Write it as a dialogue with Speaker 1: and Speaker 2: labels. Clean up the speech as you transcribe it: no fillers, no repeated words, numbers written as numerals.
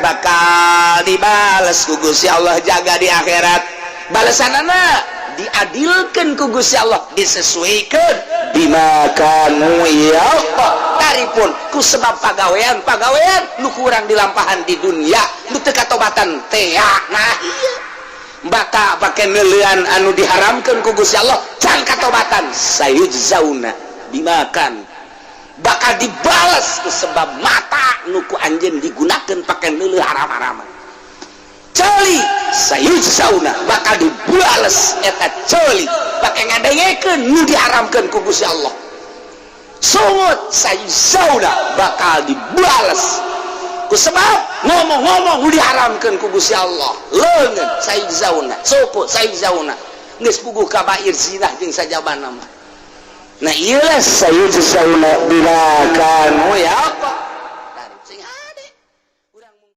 Speaker 1: bakal dibales ku Gusti Allah. Jaga di akhirat balesanana diadilkan ku Gusti Allah, disesuaikan bima kanu ya Allah taripun ku sebab pagawean pagawean nu kurang dilampahan di dunia nu teu katobatan tea. Nah iya, bakal pake neuleuan anu diharamkeun ku Gusti Allah can katobatan, sayujzauna bimakan, bakal dibales ku sebab mata nu ku anjeun digunakeun pake neuleuh haram-haraman. Ceuli, sayujzauna, bakal dibales eta ceuli pake ngadengekeun nu diharamkeun ku Gusti Allah. Sungut, sayujzauna, bakal dibales ku sebab ngomong-ngomong nu diharamkeun ku Gusti Allah. Leungeun, sayujzauna. Suku, sayujzauna. Geus puguh kabair zina jeung sajabana mah. Nah iyalah, sayujzauna bima kanu ya apa.